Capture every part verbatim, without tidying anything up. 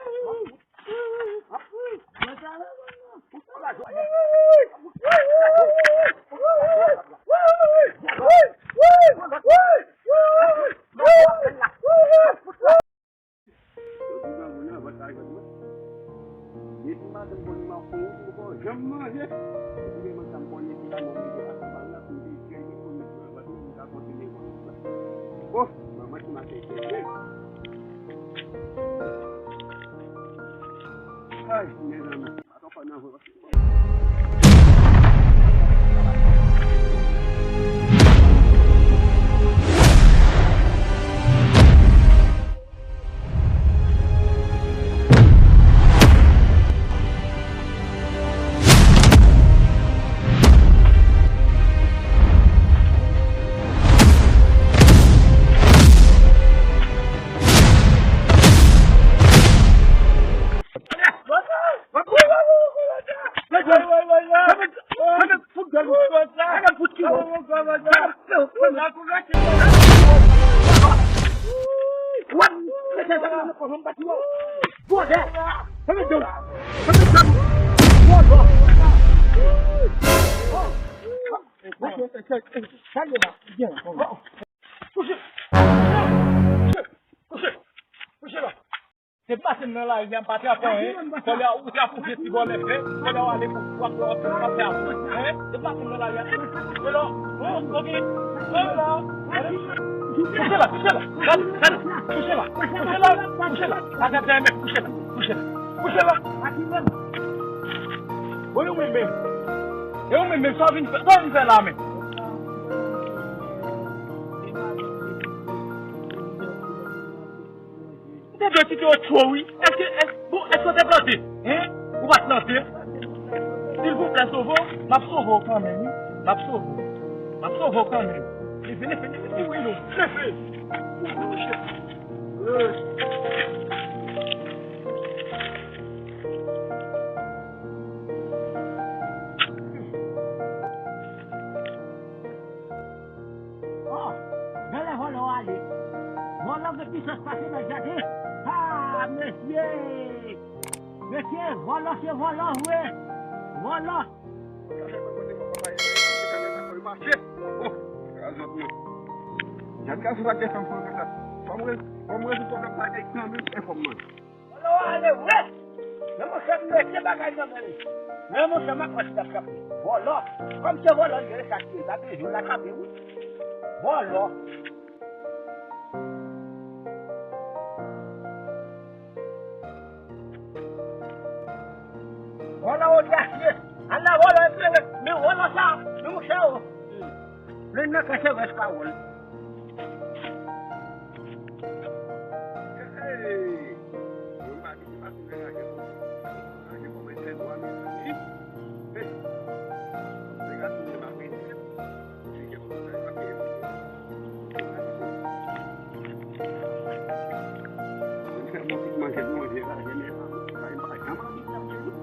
Yo di nan moun nan, vant la jwenn mwen. Depi maten m konn manje, m poko janm manje. Depi demen sa m konnen ki la mwen mete pase bal la, pou m te fè yon konnen nan vant mwen, m ka kontinye konnen sa. Oh, manman ki maten fè. Ay, mezanmi. Kouche! Kouche! Kouche! Kouche la! Se pase m nan lari a, m pa t ap anyen. Kòlè a, ou t ap ouvri ti vòlè fè. Kòlè a, w ale pou w ap fè, w ap fè, w ap fè. Hein? Se pase m nan lari a. Se la. Oh, ok. Se la. Kouche la, kouche la. Gade, gade. Kouche la. Kouche la. Kouche la. Gade dèyè men. Kouche la. Kouche la. Kouche la. Bon, yo menm menm. E ou menm menm, sa w vin fè, sa w vin fè la menm? M tande yo kite yo cho wi. Èske, èske, bon, èske w te plante? Hein? Ou pa t plante? Silvouplè, sove w. M ap sove w kanmenm, wi. M ap sove w. M ap sove w kanmenm. Leve, leve, leve, leve, leve. Oh, gade vòlò ale. Vòlò gen pisans pase nan jaden. Ah, mesye! Mesye, vòlò se vòlò vre. Vòlò. Gad gason sa k te fè m fè konsa. Fò m re-, fò m rezoud pwoblèm sa avèk nan menm enfòm mwen. Vòlò a ale wè! Men monchè, m mete bagay nan men li. Men monchè, m ap wè si l ap chape. Vòlò! Kòm se vòlò li ye, sa k ye, l ap bezwen l ap chape wi. Vòlò! Vòlò odyasye! Al la vòlò eklere! Men vòlò sa! Men monchè o! Plenn nan kè se rès pawòl. Hey! Mwen pa di se pa sou lè lage non. Lage kòm enteledwa, mezanmi. Hey! Nèg la tounen m ap mete. Mwen fè bon ti manje, manje la, renmen sa, sa, m pa janm anvi manje, non.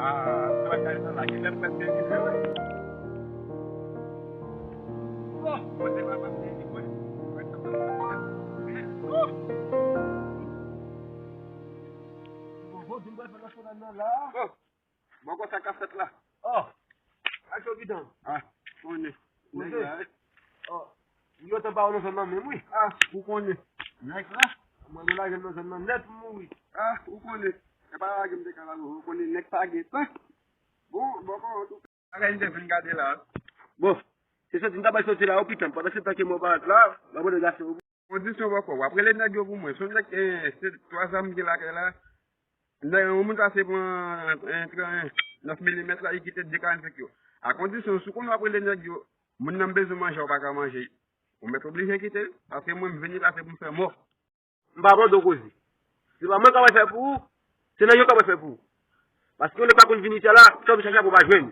Ah, travay sa la, gen lè m prèske rive, wi. Oh, kote papa m te di mwen, mwen t ap fè sa. Oh! Bon, bon, di m pral fè nan sonal nan la. Oh! Bon, konsa k ap fèt la. Oh! Ak yo bitan. Ah, konnen. Nèg la, wi. Oh! Yo te ba w nan zòn nan menm, wi. Ah, ou konnen. Nèg la. Mwen, nou lage m nan zòn nan nèt, m mouri. Ah, ou konnen. E pa lage m te ka lage w, ou konnen nèg pa gen tan. Bon, bon, bon, an tou ka. Bagay m te vin gade la. Bon, se soti m ta bay soti la, o pitan, pandan se tan ke mwen parèt la, m ap rele gason yo. Kondisyon bòkò, w ap rele nèg yo pou mwen. Se yon nèg, eh, se twa zam m gen lakay la. Nèg, yon moun pase pran, eh, tran-, nèf milimèt la, li kite de karannsenk yo. A kondisyon, si w konnen w ap rele nèg yo, moun nan bezwen manje, ou pa ka manje. Ou mèt oblije kite l, paske mwen, m vini la, se pou m fè mò. M pa abandone koze. Se pa mwen k ap fè pou ou, se nèg yo k ap fè pou ou. Paske yon nèg pa konn vin isit la, sa w vin chache a pou w pa jwenn.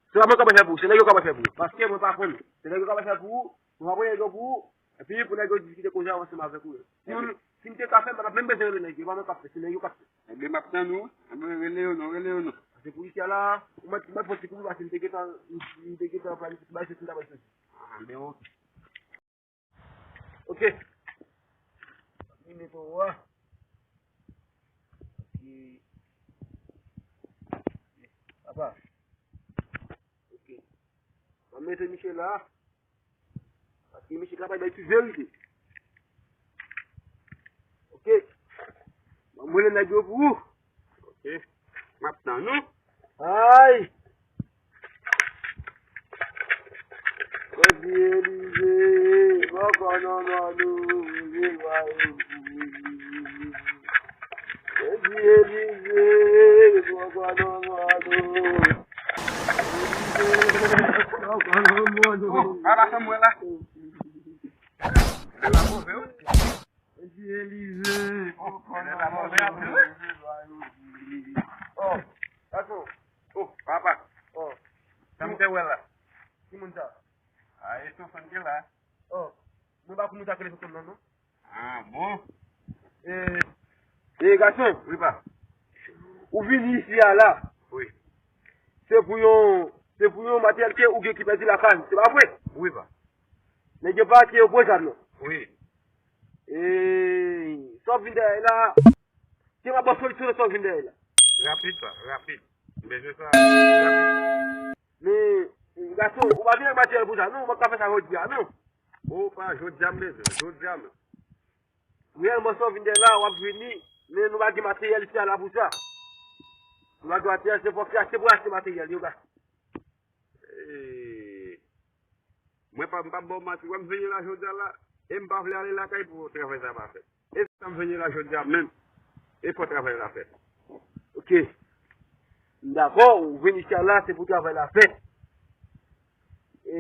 Se pa mwen k ap fè pou ou, se nèg yo k ap fè pou ou. Paske mwen pa konn. Se nèg yo k ap fè pou ou, mwen pa pran nèg yo pou ou, epi pou nèg yo di kite koze a ansanm avèk ou. Si m, si m te ka fè, M pa t ap menm bezwen rele nèg yo, pa mwen k ap fè, se nèg yo k ap fè. Ebyen, m ap tann ou. Ebyen, rele yo non, rele yo non. Pase polisye a la, ou mèt, ou mèt fè ti kouri pase, m te gentan, m te gentan planifye ti bagay, se ti bagay sa. Ah, ben, ok. Ok. Li mete w a. Ok. Papa. Ok. Mwen mete misye la. Paske misye kapab bay tout verite. Ok. Mwen rele nèg yo pou ou. Ok. M ap tann ou. Ay! Mwen di Elize, poko nan mòn ou, Elize, poko nan mòn ou. Elize, poko nan mòn ou. Oh, papa, sa mwen la. Ala move, wi. Mwen di Elize, poko nan mòn ou. Oh, gason. Oh, papa. Oh. Sa m te wè la. Ki moun sa? Ah, e Sofran ki la. Oh, mwen pa konn moun sa k rele Sofran nan, non. Ah, bon? E, e gason. Wi, pa. Ou vini isi a la. Wi. Se pou yon, se pou yon materyèl ke ou gen ki pèdi lakay ou, se pa vre? Wi, pa. Nèg yo pa ke yo pran zam nan. Wi. E, sa w vin dèyè la, se pa bon solisyon sa w vin dèyè la. Rapid, pa, rapid. M bezwen sa, rapid. Men, gason, ou pa vin ak materyèl pou sa, non, ou pa ka fè sa jodi a, non. Bon, pa jodi a m bezwen, jodi a menm. Reyèlman, sa w vin dèyè la, w ap jwenn li, men nou pa gen materyèl isi a la pou sa. Nou pa gen materyèl, se fòk se achte pou achte materyèl, yo, gason. E, mwen pa, m p ap ba w manti, wè m vini la jodi a la, e m pa vle ale lakay pou travay sa pa fèt. E sa m vini la jodi a menm, e fò travay la fèt. Ok. M dakò, ou vin isi a la, se pou travay la fèt. E,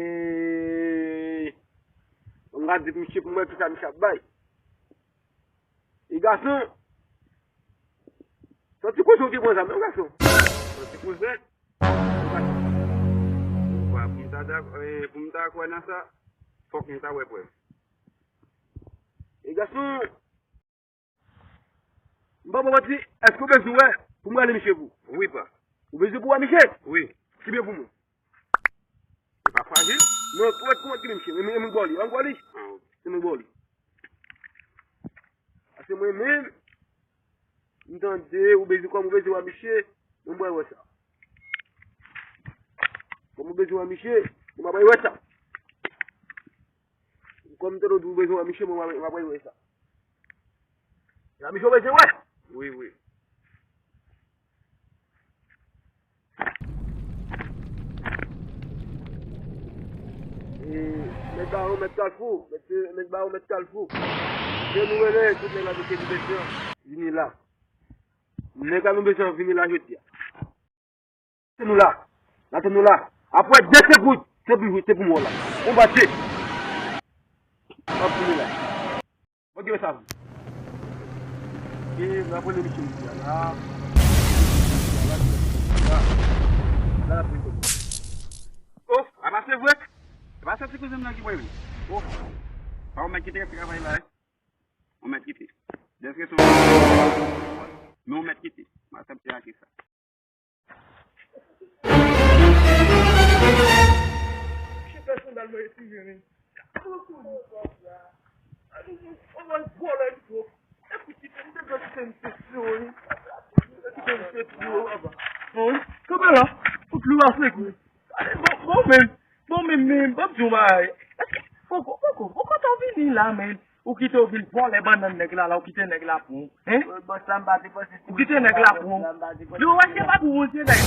m ka di misye pou mwen kisa misye ap bay. E gason, se yon ti kouzen w te pran zam nan, gason. Se yon ti kouzen? Ou pa, pou m ta dak-, eh, pou m ta kwè nan sa, fòk m ta wè prèv. E gason, m pa ba w manti, èske w bezwen wè pou m rele misye pou ou? Wi, pa. Ou bezwen pou w wè misye? Wi. Ki byen pou mwen? Li pa frajil? Non, ou wè kòman ki misye? E mwen, e mwen ba w li, an ba w li? Ah, ok. E mwen ba w li. Paske mwen menm, m tande, ou bezwen, kòm ou bezwen wè misye, mwen ba w wè sa. Kòm ou bezwen wè misye, mwen ba w wè sa. Kòm m tande ou bezwen wè misye, mwen ba w wè sa. E misye ou bezwen wè? Wi, wi. E, mèt Baron, mèt Kalfou, mèt, mèt Baron, mèt Kalfou. Se nou rele, tout nèg la mete nou bezwen vini la. Nèg la nou bezwen vini la jodi a. Se nou la. N ap tann nou la. Apre de segonn, se pou, se pou mò la. On va je. N ap vini la. Ok, sa. E, n ap rele misye isi a la. La, la, la, la. Oh, apa se vre? Apa se ti kouzen m nan ki mwen menm? Oh, pa ou mèt kite travay la, eh? Ou mèt kite. Deske son. Men ou mèt kite. M aksepte ak sa. Chèf sandal mwen retire, men. Gade yon polis. Gade yon, yon vòlè li twòp. Epi kite m te dwe kite m se flo, wi. Kite m se flo, papa. Bon, kanpe la. Fout lou a sekou. Bon, bon, men. Bon, men, men, ban m di yon bagay. Èske, poko, poko, poko ta w vini la, men. Ou kite w vin vòlè bannann nèg la, la, ou kite nèg la pou ou, hein? Bòs la, m pa te panse. Ou kite nèg la pou ou. Yo, wè, se pa pou ou, se nèg.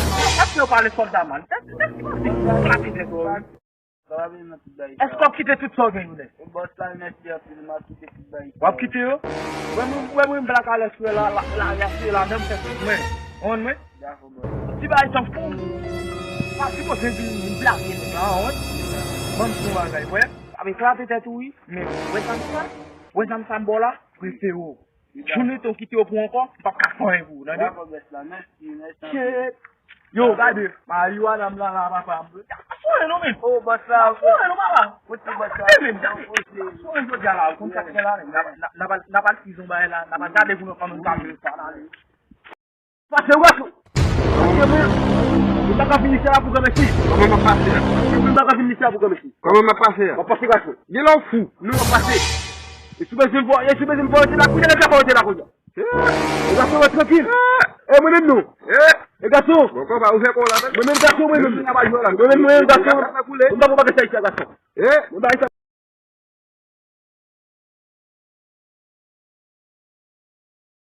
Èske yo pale sòlda mal? Èske w ap kite tout sa w gen yo nèt? Bòs la, mèsi anpil, m ap kite tout bagay. W ap kite yo? Wè mwen, wè mwen, blak alèz wè la, la, la, la, se la menm fè tout mwen. Ou konn mwen? Ti bagay tankou pa sipoze vin, vin plake nèg la, ou konn? Ban m di yon bagay, wè. Ap eklate tèt ou, wi. Men, wè sa m sa? Wè sa m sa m ba w la? Prefere w. Jounen tan w kite yo pou ankò, m p ap ka fè anyen pou ou, tande? Dakò, bòs la, mèsi, mèsi anpil. Shit. Yo, gade, marijuana m la, la, papa, m Mwen non men. O bòs la. Mwen non papa. Kote bòs la? Mwen menm, gade. Mwen jodi a la, ou konn sa k fè la, n ap, n ap, n ap al, n ap al fize yon bagay la, n ap al gade pou nou kòman nou ka fè sa la. Pase ou gason. Pase mwen. Ou pa ka vin isit la pou granmesi. Kòman m ap pase a? Ou pa ka vin isit la pou granmesi. Kòman m ap pase a? W ap pase gason. Gen lè w fou. Non, w ap pase. E si w bezwen m fò, e si w bezwen m fò, rete la, kounye a, lè sa fò, rete la, kounye a. E gason, rete trankil. E mwen menm non. E gason. Bon, konpa, ou fè kò la, tande. Mwen menm gason, mwen menm. Mwen menm, mwen menm gason. Mwen pa pou bagay sa isit, gason. Mwen pa